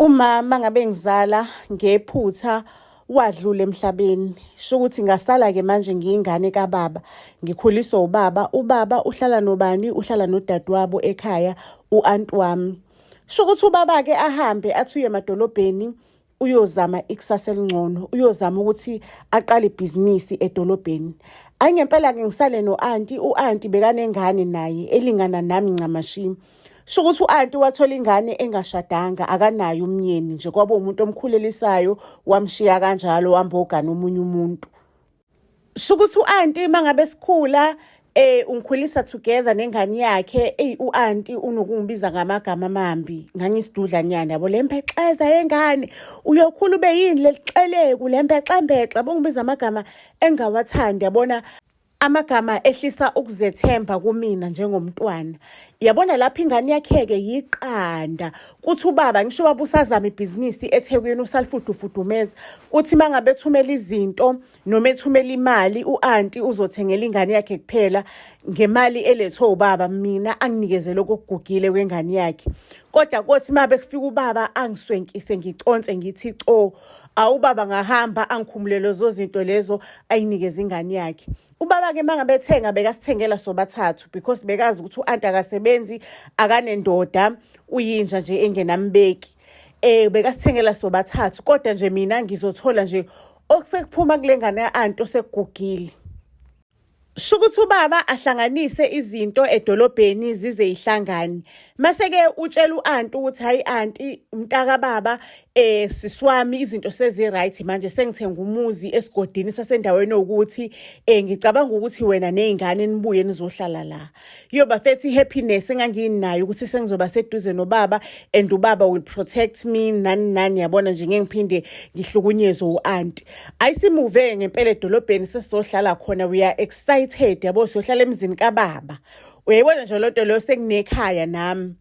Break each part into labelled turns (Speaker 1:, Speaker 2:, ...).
Speaker 1: Umama ngabe ngizala ngephutha wadlula emhlabeni. Sho ukuthi ngasala-ke manje ngiyingane kababa, ngikhuliswa ubaba. Ubaba uhlala nobani? Uhlala nodadewabo ekhaya, u-anti wami. Sho ukuthi ubaba-ke ahambe athi uye emadolobheni uyozama ikusasa elingcono, uyozama ukuthi aqale ibhizinisi edolobheni. Ayi ngempela-ke ngisale no-anti, u-anti bekanengane naye elingana nami ncamashi. Sho ukuthi u-anti wathola ingane engashadanga, akanaye umnyeni nje, kwaba umuntu omkhulelisayo wamshiya kanjalo wambogana omunye umuntu. Sho ukuthi u-anti uma ngabe sikhula ungikhulisa together nengane yakhe. Eyi, u-anti unokungibiza ngamagama amambi, ngangisidudlanyana yabo, le mpexeza yengane, uyokhula ube yini leli xeleku, le mpexempexe, yabo, ngibiza amagama engingawathandi, yabona, amagama ehlisa ukuzethemba kumina njengomntwana. Yabona lapho ingane yakhe-ke yiqanda, kuthi ubaba, ngisho ubaba usazama ibhizinisi eThekwini, usalifudufudumeza, kuthi uma ngabe ethumela izinto noma ethumela imali, u-anti uzothengela ingane yakhe kuphela ngemali elethwe ubaba, mina anginikeze lokho okugugile kwengane yakhe. Kodwa kothi uma bekufika ubaba angiswenkise, ngiconse, ngithi co, awubaba ngahamba angikhumule lezo zinto lezo ayinikeze ingane yakhe. Ubaba-ke uma ngabe ethenga bekasithengela sobathathu because bekazi ukuthi u-anti akasebenzi, akanendoda, uyinja nje engenambeki. Bekasithengela sobathathu, kodwa nje mina ngizothola nje okusekuphuma kule ngane ya-anti osekugugile. Sho ukuthi ubaba ahlanganise izinto edolobheni zize yihlangane. Mase-ke utshela u-anti ukuthi hhayi anti, mntakababa, sisi wami, izinto sezi-right manje, sengithenga umuzi esigodini sasendaweni ewukuthi ngicabanga ukuthi wena ney'ngane nibuye nizohlala la. Yoba fethi i-happiness enganginayo ukuthi sengizoba seduze nobaba and ubaba will protect me nani nani, yabona nje ngeke ngiphinde ngihlukunyezwe u-anti. Ayisimuve ngempela edolobheni, sesizohlala khona, we are excited, yabo, siyohlala emzini kababa. Uyayibona nje lonto leyo, senginekhaya nami.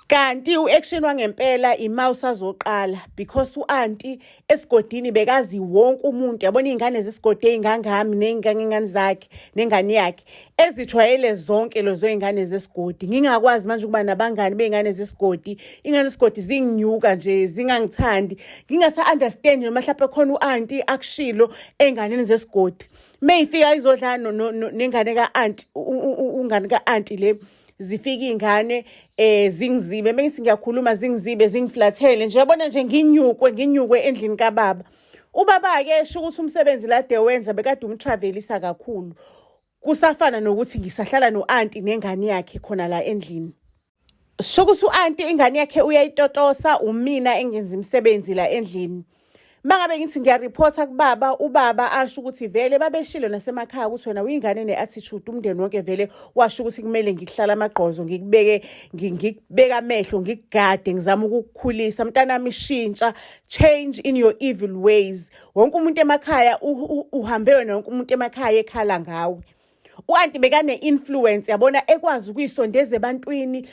Speaker 1: Kanti u-action wangempela ima usazoqala because u-anti esigodini bekazi wonke umuntu, yabona, iy'ngane zesigodi ey'ngangami ney'ngane zakhe nengane yakhe ezijwayele zonke lezo y'ngane zesigodi. Ngingakwazi manje ukuba nabangani bey'ngane zesigodi, iy'ngane zesigodi zinginyuka nje, zingangithandi, ngingasa-understand noma mhlawumpe khona u-anti akushilo ey'nganeni zesigodi. Meyifika izodlala nengane ka-anti, ungane ka-anti le, zifika iy'ngane zingizibe, mengithi ngiyakhuluma zingizibe, zingiflathele nje, yabona nje, nginyukwe, nginyukwe endlini kababa. Ubaba-ke esho ukuthi umsebenzi lade wenza bekade umtravelisa kakhulu, kusafana nokuthi ngisahlala no-anti nengane yakhe khona la endlini. Sho ukuthi u-anti ingane yakhe uyayitotosa, umina engenza imisebenzi la endlini. Mangabe ngithi ngiyareporta kubaba, ubaba asho ukuthi vele babeshilo nasemakhaya ukuthi wena uyingane ne-attitude, umndeni wonke vele washo ukuthi kumele ngikuhlala amagqozo, ngikubeke, ngikubeke amehlo, ngikugade, ngizama ukukukhulisa mntanami, shintsha, change in your evil ways. Wonke umuntu emakhaya uhambe wena, wonke umuntu emakhaya ekhala ngawe. U-anti bekane-influence, yabona, ekwazi ukuyisondeza ebantwini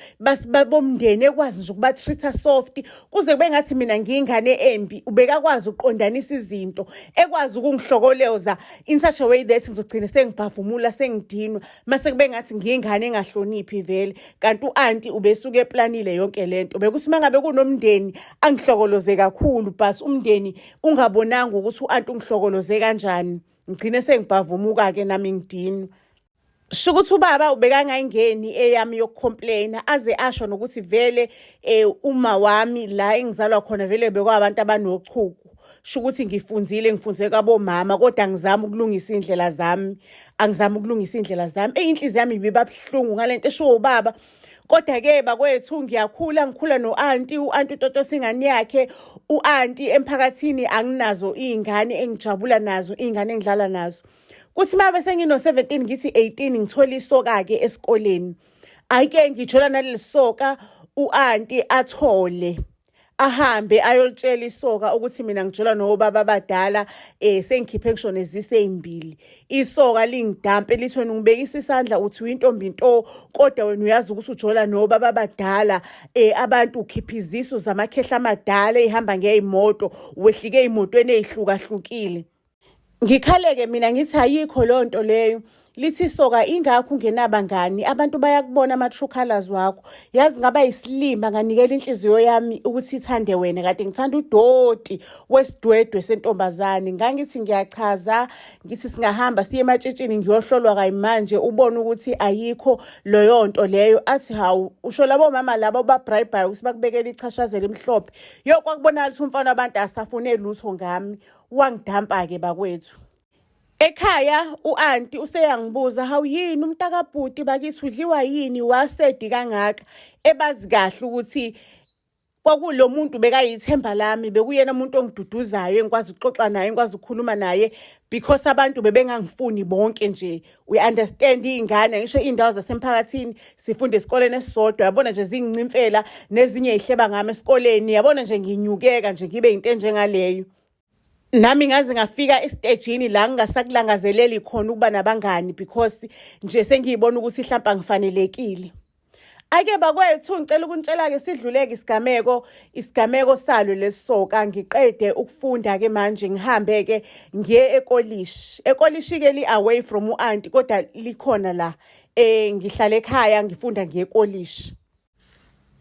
Speaker 1: bomndeni, ekwazi nje ukuba-treat-a soft kuze kube ngathi mina ngiyingane embi. Ubekakwazi ukuqondanisa izinto, ekwazi ukungihlokoloza in such a way that ngizogcina sengibhavumula, sengidinwa, mase kube ngathi ngiyingane engahloniphi vele, kanti u-anti ubesuke eplanile yonke lento. Bekuthi uma ngabe kunomndeni angihlokoloze kakhulu, but umndeni ungabonanga ukuthi u-anti ungihlokoloze kanjani, ngigcine sengibhavumuka-ke nami ngidinwa. Sho ukuthi ubaba ubekangayingeni eyami yokucomplaina, aze asho nokuthi vele uma wami la engizalwa khona vele bekwabantu abanochuku. Sho ukuthi ngifunzile, ngifunze kabomama, kodwa ngizama ukulungisa iy'ndlela zami, angizama ukulungisa iy'ndlela zami. Eyi, inhliziyo yami ibiba buhlungu ngale nto eshiwo ubaba. Kodwa-ke bakwethu, ngiyakhula, ngikhula no-anti, u-anti utotosa ingane yakhe. U-anti emphakathini anginazo iy'ngane engijabula nazo, iy'ngane engidlala nazo. Kuthi uma bese ngino-17 ngithi 18, ngithola isoka-ke esikoleni. Ayike ngijola naleli soka, u-anti athole, ahambe ayolitshela isoka ukuthi mina ngijola nobaba abadala, sengikhiphe ngisho nezise ezimbili. Isoka lingidampe, lithi wena ungibekisa isandla, uthi uyintombi nto, kodwa wena uyazi ukuthi ujola nobaba abadala, abantu ukhipha izisu zamakhehla amadala ey'hamba ngey'moto, wehlike ey'motweni ey'hlukahlukile. Ngikhaleke mina ngithi ayikho leyo nto leyo. Lithi isoka ingakho ungenabangani, abantu bayakubona ama-true colours wakho. Yazi ngaba yisilima nganikela inhliziyo yami ukuthi ithande wena, kade ngithanda udoti wesidwedwe sentombazane. Ngangithi ngiyachaza, ngithi singahamba siye ematshitshini ngiyohlolwa kayimanje ubone ukuthi ayikho leyo nto leyo. Athi hawu, usho labo mama labo babribe ukuthi bakubekele ichashazela elimhlophe. Yo kwakubonakala ukuthi umfana wabantu asafune lutho ngami. Wangidampa-ke bakwethu. Ekhaya u-anti useyangibuza hawu yini umntakabhuti bakithi udliwa yini wasedi kangaka ebazi kahle ukuthi kwakulo muntu bekayithemba lami bekuyena umuntu ongiduduzayo engikwazi ukuxoxa naye engikwazi ukukhuluma naye because abantu bebengangifuni bonke nje we understand iy'ngane ngisho iy'ndawo zasemphakathini sifunde esikoleni esisodwa yabona nje zingincimfela nezinye y'hleba ngami esikoleni yabona nje nginyukeka nje ngibe yinto enjengaleyo. Nami ngaze ngafika esitejini la ngingasakulangazeleli khona ukuba nabangani because nje sengiyibona ukuthi hlampe angifanelekile. Ake bakwethu ngicela ukunitshela-ke sidluleke isigameko isigameko salo lesisoka ngiqede ukufunda-ke manje ngihambe-ke ngiye ekolishi. Ekolishi-ke li-away from u-anti kodwa likhona la. Ngihlala ekhaya ngifunda ngiye ekolishi.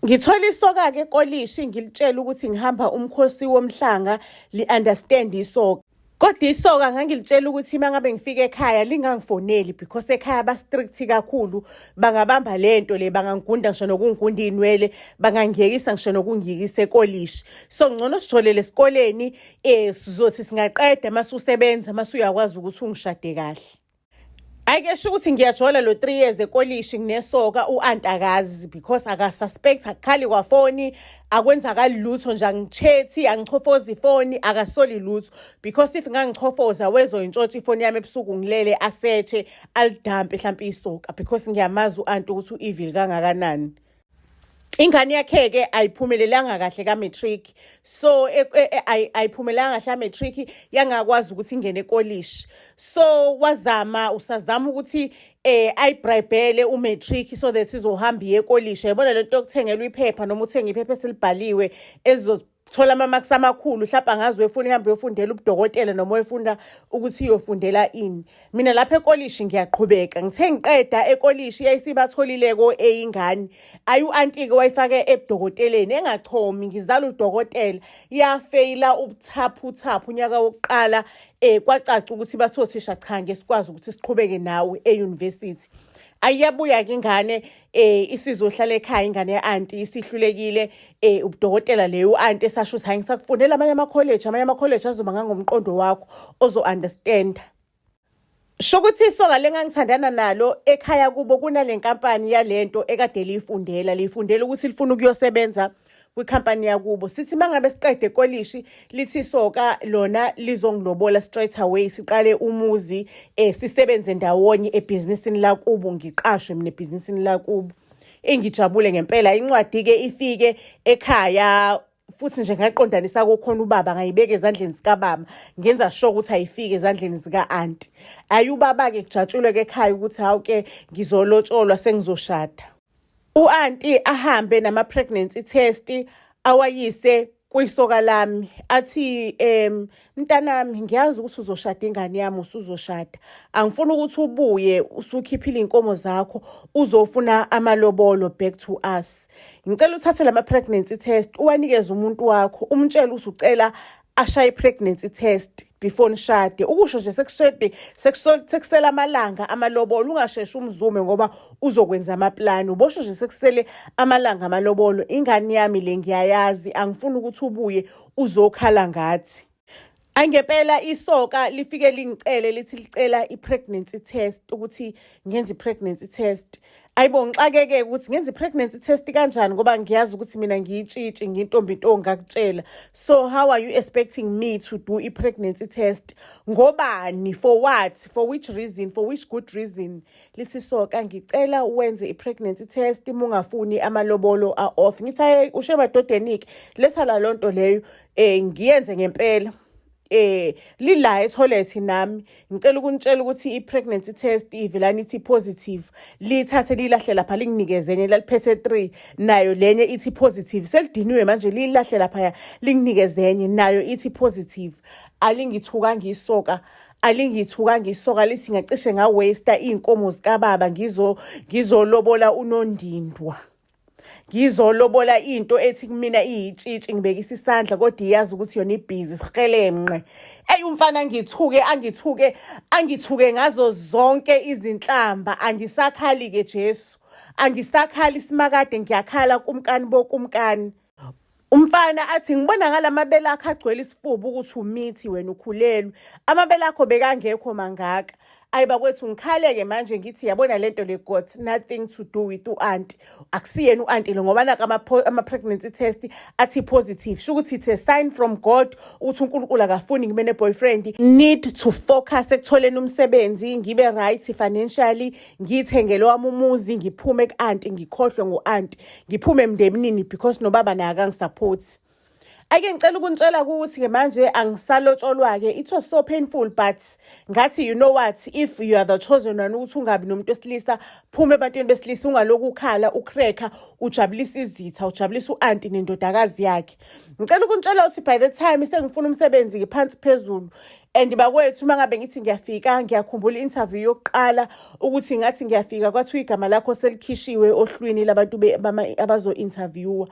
Speaker 1: Ngithola isoka-ke ekolishi ngilitshele ukuthi ngihamba umkhosi womhlanga li-understand isoka. Kodwa isoka ngangilitshela ukuthi uma ngabe ngifika ekhaya lingangifoneli because ekhaya ba-strict kakhulu bangabamba le nto le bangangigunda ngisho nokungigunda iy'nwele bangangiyekisa ngisho nokungiyekisa ekolishi. So ngcono sijolele esikoleni um sizothi singaqeda mase usebenza mase uyakwazi ukuthi ungishade kahle. Ayike sho ukuthi ngiyajola lo 3 years ekolishi nginesoka u-anti akazi because akasuspect akukhali kwafoni akwenzakali lutho nje angichethi angichofozi ifoni akasoli lutho because if ngangichofoza wezoyintshontsha ifoni yami ebusuku ngilele asearche alidampe hlampe isoka because ngiyamazi u-anti ukuthi u-evil kangakanani. Ingane yakhe-ke ayiphumelelanga kahle ka-matric so ayiphumelelanga kahle ka-matric yangakwazi ukuthi ingene ekolishi so wazama usazama ukuthi ayibribele u-matric so that izohamba iye ekolishi. Yabona lento yokuthengelwa iphepha noma uthenge iphepha eselibhaliwe ezizothola ama-marks amakhulu mhlawumbe angazi uyefuna ihambe uyofundela ubudokotela noma uyefunda ukuthi iyofundela ini. Mina lapha ekolishi ngiyaqhubeka ngithe ngiqeda ekolishi yayisibatholile ko-A ingane ayi u-anti-ke wayifake ebudokoteleni engachomi ngizala udokotela yafeyila ubuthaphuthaphu unyaka wokuqala kwacaca ukuthi bathi othisha cha ngesikwazi ukuthi siqhubeke nawe e-university. Ayiyabuya-ke ingane isizohlala ekhaya ingane ye-anti isihlulekile ubudokotela leyo u-anti esasho ukuthi hayi ngisakufundela amanye amakholeji amanye amakholeji azoba ngangomqondo wakho ozo-understanda. Sho ukuthi isoka lengangithandana nalo ekhaya kubo kunale nkampani yalento ekade liyifundela liyifundela ukuthi lifuna ukuyosebenza kwikhampani yakubo. Sithi uma ngabe siqede ekolishi lithi isoka lona lizongilobola straight away siqale umuzi sisebenze ndawonye ebhizinisini lakubo ngiqashwe mina ebhizinisini lakubo. Engijabule ngempela incwadi-ke ifike ekhaya futhi nje ngaqondanisa kukhona ubaba ngayibeka ezandleni zikababa ngenza sure ukuthi ayifike ezandleni zika-anti. Ayi ubaba-ke kujatshulwe-ke ekhaya ukuthi hawu-ke ngizolotsholwa sengizoshada. U-anti ahambe nama-pregnancy test awayise kwisoka lami athi mntanami ngiyazi ukuthi uzoshada ingane yami usuzoshada angifuni ukuthi ubuye usukhiphile iy'nkomo zakho uzofuna amalobolo back to us. Ngicela uthathe lama-pregnancy test uwanikeze umuntu wakho umtshele ukuthi ucela ashaye i-pregnancy test before nishade. Ukusho nje sekushade sekusele amalanga amalobolo ungasheshi umzume ngoba uzokwenza amaplani ubosho nje sekusele amalanga amalobolo ingane yami le ngiyayazi angifuni ukuthi ubuye uzokhala ngathi. Angempela isoka lifike lingicele lithi licela i-pregnancy test ukuthi ngenze i-pregnancy test. Ayibo ngixakeke ukuthi ngenze i-pregnancy test kanjani ngoba ngiyazi ukuthi mina ngiyitshitshi ngiyintombi nto ngakutshela. So how are you expecting me to do i-pregnancy test? Ngobani? For what? For which reason? For which good reason? Lithi soka ngicela wenze i-pregnancy test uma ungafuni amalobolo a-off. Ngithi hayi usho emadodeni-ke letha la lonto leyo ngiyenze ngempela. Lila ethoyilethi nami ngicela ukunitshela ukuthi i-pregnancy test ivelana ithi positive lithathe lilahle lapha linginikeze enye laliphethe 3 nayo lenye ithi positive selidiniwe manje lilahle lapha linginikeze enye nayo ithi positive. Alingithukanga isoka. Alingithukanga isoka, lithi ngacishe nga-waste iy'nkomo zikababa ngizolobola unondindwa. Ngizolobola into ethi kumina iyitshitshi, ngibekisa isandla kodwa iyazi ukuthi yona ibhizi sihelemnqe. Eyi, umfana ngithuke, angithuke, angithuke ngazo zonke izinhlamba. Angisakhali-ke Jesu, angisakhali simakade, ngiyakhala kumkani bokumkani. Umfana athi ngibona ngalamabele akho agcwele isifuba ukuthi umithi wena ukhulelwe. Amabele akho bekangekho mangaka. Ayi bakwethu, ngikhale-ke manje ngithi yabona lento le got nothing to do with u-anti. Akusiyena u-anti lo ngoba naka ama-pregnancy test athi positive. Sho ukuthi it's a sign from God ukuthi uNkulunkulu akafuni ngibe ne-boyfriend. Need to focus ekutholeni umsebenzi, ngibe right financially, ngiyithengele wami umuzi, ngiphume ku-anti, ngikhohlwe ngu-anti, ngiphume emndenini because nobaba naye akangisaphothi. Ake ngicela ukuntshela ukuthi-ke manje angisalotsholwa-ke. It was so painful, but ngathi, you know what, if you are the chosen one ukuthi ungabi nomuntu wesilisa, phuma ebantwini besilisa, ungalokhu ukhala ucracker, ujabulisa izitha, ujabulisa u-anti nendodakazi yakhe. Ngicela ukuntshela ukuthi by the time sengifuna umsebenzi-ke phansi phezulu, and bakwethu, uma ngabe ngithi ngiyafika, ngiyakhumbula i-interview yokuqala ukuthi ngathi ngiyafika kwathiwa igama lakho selikhishiwe ohlwini labantu abazo-interviewa.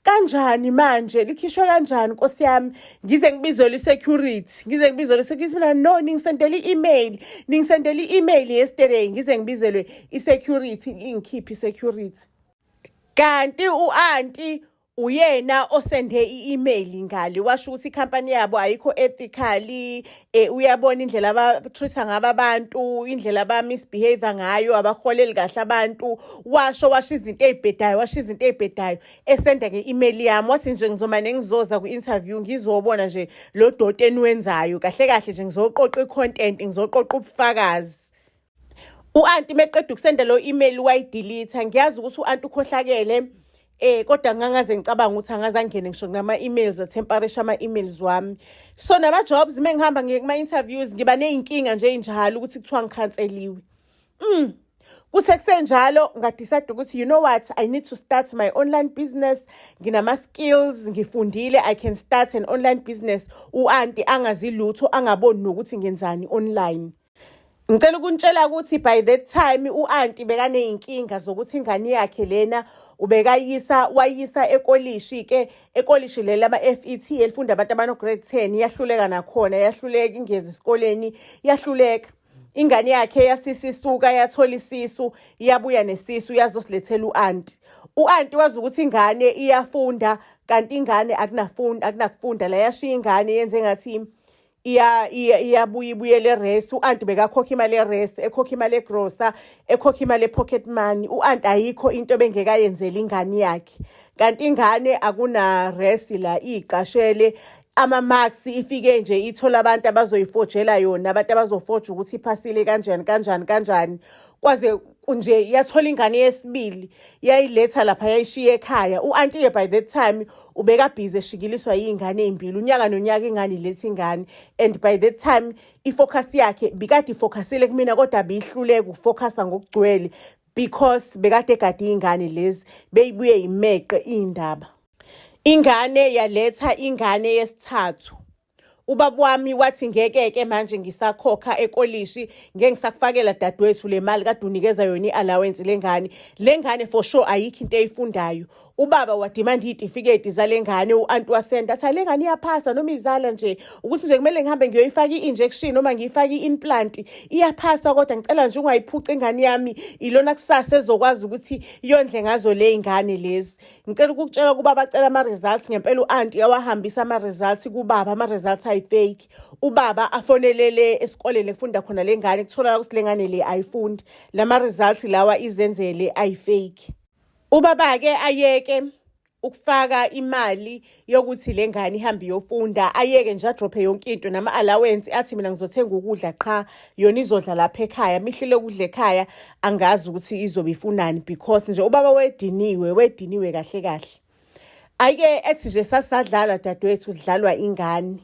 Speaker 1: Kanjani manje likhishwe kanjani, nkosi yami? Ngize ngibizelwe i-security, ngize ngibizelwe i-security. Mina, no, ningisendele i-email, ningisendele i-email yesterday. Ngize ngibizelwe i-security, ingikhiphe i-security, kanti u-anti uyena osende i-email ngale, washo ukuthi ikhampani yabo ayikho ethically, uyabona indlela aba-treat-a ngabo abantu, indlela aba-misbehave ngayo, abaholeli kahle abantu. Washo washo izinto ey'bhedayo, washo izinto ey'bhedayo, esenda nge-email yami. Wathi nje ngizomane ngizoza kwi-interview, ngizobona nje lo doti eniwenzayo kahle kahle nje, ngizoqoqa i-content, ngizoqoqa ubufakazi. U-anti meqeda ukusenda lo email wayidelete. Ngiyazi ukuthi u-anti ukhohlakele, kodwa ngangaze ngicabanga ukuthi angaze angene ngisho nama-emails, atamperisha ama-emails wami. So nama-jobs, uma ngihamba ngiye kuma-interviews, ngiba ney'nkinga nje ey'njalo ukuthi kuthiwa ngikhanseliwe. Kuthe kusenjalo ngadecide ukuthi, you know what, I need to start my online business. Nginama-skills, ngifundile, I can start an online business u-anti angazi lutho, angaboni nokuthi ngenzani online. Ngicela ukuntshela ukuthi by that time u-anti bekaney'nkinga zokuthi ingane yakhe lena ubekayisa, wayisa ekolishi-ke, ekolishi leli lama-FET elifunda abantu abano-grade 10. Iyahluleka nakhona, yahluleka, ingezi esikoleni, yahluleka. Ingane yakhe yasisisuka yathola isisu, yabuya nesisu, yazosilethela u-anti. U-anti wazi ukuthi ingane iyafunda, kanti ingane akunafunda, akunakufunda la. Yashiya ingane, yenze ngathi iyabuya, ibuyele e-res. U-anti bekakhokha imali e-res, ekhokha imali egrosa, ekhokha imali e-pocket money. U-anti ayikho into ebengekayenzeli ingane yakhe, kanti ingane akuna-res la, iyiqashele ama-marks, ifike nje ithola abantu abazoyifojela yona, abantu abazofoja ukuthi iphasile kanjani kanjani kanjani. Kwaze nje yathola ingane yesibili, yayiletha lapha, yayishiya ekhaya. U-anti-ke by that time ubekabhizi eshikiliswa yiy'ngane ey'mbili, unyaka nonyaka ingane iletha ingane. And by that time i-focus yakhe bikade ifocusile kumina, kodwa biyihluleka ukufocusa ngokugcwele because bekade egade iy'ngane lezi, beyibuye yimeqe iy'ndaba. Ingane yaletha ingane yesithathu. Ubaba wami wathi ngeke-ke manje ngisakhokha ekolishi, ngeke ngisakufakela dadewethu le mali kade unikeza yona i-allowance le ngane. Le ngane for sure ayikho into eyifundayo. Ubaba wadimanda iy'tifiketi zale ngane. U-anti wasenda, athi le ngane iyaphasa noma izala nje, ukuthi nje kumele ngihambe ngiyoyifaka i-injection noma ngiyifake i-implant, iyaphasa, kodwa ngicela nje ungayiphuci ingane yami, ilona kusasa ezokwazi ukuthi yondle ngazo le y'ngane lezi. Ngicela ukukutshela ukuba bacela ama-results ngempela. U-anti yawahambisa ama-results kubaba, ama-results ayi-fake. Ubaba afonelele esikoleni ekufunda khona le ngane, kutholakala ukuthi le ngane le ayifundi, lama-results lawa izenzele, ayi-fake. Ubaba-ke ayeke ukufaka imali yokuthi le ngane ihambe iyofunda, ayeke nje, adrophe yonke into nama-allowance, athi mina ngizothenga ukudla qha, yona izodla lapha ekhaya. Mihlile ukudla ekhaya, angazi ukuthi izobe ifunani because nje ubaba wediniwe, wediniwe kahle kahle. Ake ethi nje sasadlala dadewethu, dlalwa ingane.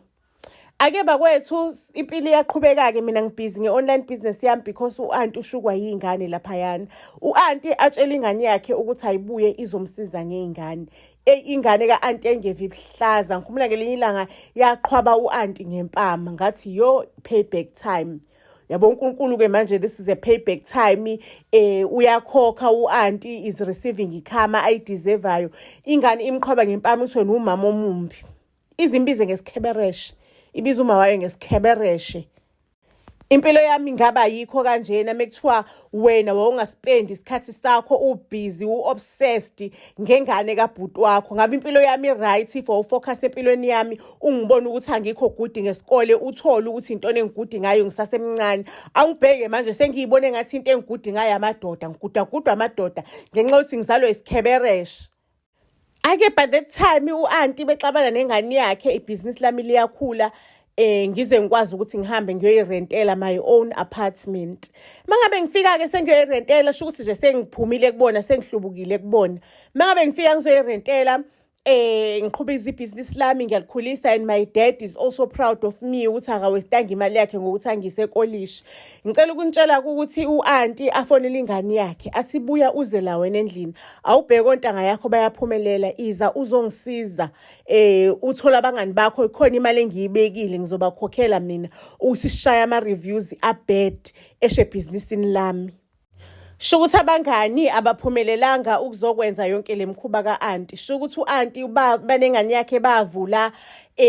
Speaker 1: Ake bakwethu, impilo iyaqhubeka-ke, mina ngibhizi nge-online business yami because u-anti ushukwa yiy'ngane laphayana. U-anti atshela ingane yakhe ukuthi ayibuye izomsiza ngey'ngane. Eyi, ingane ka-anti engevi ibuhlaza. Ngikhumbula ngelinye ilanga yaqhwaba u-anti ngempama, ngathi yo, payback time. Yabo, uNkulunkulu-ke manje, this is a payback time. Uyakhokha u-anti, is receiving i-karma ayideservayo. Ingane imqhwaba ngempama, uthi wena umama omumbi. Izimbize ngesikhebereshe, ibiza uma wayo ngesikhebereshe. Impilo yami ngaba yikho kanjena mekuthiwa wena wawungaspendi isikhathi sakho, ubhizi, u-obsessed ngengane kabhuti wakho. Ngabe impilo yami i-right if wawufocus empilweni yami, ungibona ukuthi angikho good ngesikole, uthole ukuthi intoni engi-good ngayo ngisasemncane. Awungibheke manje, sengiyibone ngathi into engi-good ngayo amadoda, ngigudagudwa amadoda ngenxa yokuthi ngizalwe isikhebereshe. Ake by that time u-anti bexabana nengane yakhe, ibhizinisi lami liyakhula, ngize ngikwazi ukuthi ngihambe ngiyoyirentela my own apartment. Mangabe ngifika-ke sengiyoyirentela, sho ukuthi nje sengiphumile kubona, sengihlubukile kubona. Mangabe ngifika ngizoyirentela, ngiqhubeka ibhizinisi lami, ngiyalikhulisa, and my dad is also proud of me ukuthi akawastanga imali yakhe ngokuthi angise ekolishi. Ngicela ukunitshela ukuthi u-anti afonele ingane yakhe, athi, "Buya uze la wena endlini, awubheke ontanga yakho bayaphumelela, iza uzongisiza, uthola abangani bakho, ikhona imali engiyibekile, ngizobakhokhela mina ukuthi sishaye ama-reviews a-bad eshe ebhizinisini lami." Sho ukuthi abangani abaphumelelanga ukuzokwenza yonke le mkhuba ka-anti. Sho ukuthi u-anti banengane yakhe bavula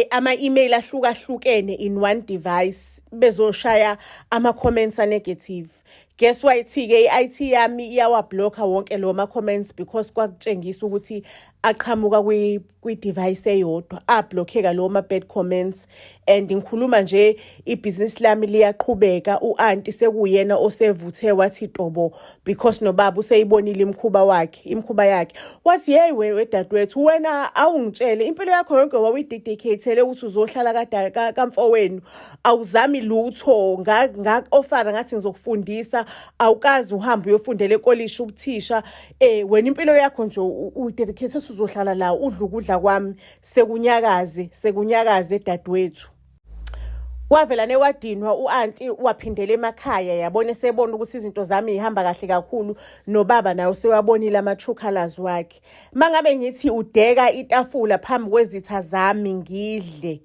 Speaker 1: ama-email ahlukahlukene in one device, bezoshaya ama-comments a-negative. Guess what-ke, i-IT yami iyawablocka wonke lawo ma-comments because kwakutshengisa ukuthi aqhamuka kwi-device eyodwa. Ablockeka lawo ma-bad comments, and ngikhuluma nje ibhizinisi lami liyaqhubeka. U-anti sekuyena osevuthe wathi tobo because nobaba useyibonile imikhuba wakhe, imikhuba yakhe. Wathi, "Hey wedadewethu, wena awungitshele, impilo yakho yonke wawuyidedicatele ukuthi uzohlala kamfowenu, awuzami lutho. Ngaku-offera ngathi ngizokufundisa, awukazi uhambe uyofundela ekolishi ubuthisha. Wena impilo yakho nje uyidedicate ukuthi uzohlala la, udla ukudla kwami. Sekunyakaze, sekunyakaze, dadewethu." Wavela newadinwa u-anti, waphindela emakhaya. Yabona, esebona ukuthi izinto zami yihamba kahle kakhulu, nobaba naye usewabonile ama-true colours wakhe. Mangabe ngithi udeka itafula phambi kwezitha zami, ngidle,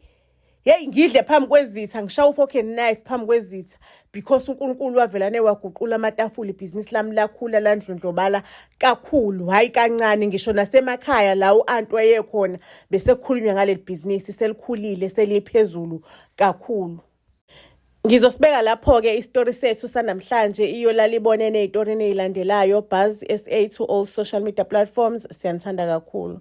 Speaker 1: hey, ngidle phambi kwezitha, ngishaya u-fork and knife phambi kwezitha, because uNkulunkulu wavelane waguqula amatafula. Ibhizinisi lami lakhula, landlondlobala kakhulu, hhayi kancane. Ngisho nasemakhaya la u-anti wayekhona bese kukhulunywa ngaleli bhizinisi, selikhulile, seliphezulu kakhulu. Ngizosibeka lapho-ke isitori sethu sanamhlanje. Iyolala ibonene ey'torini ey'landelayo. Buzz SA to all social media platforms. Siyanithanda kakhulu.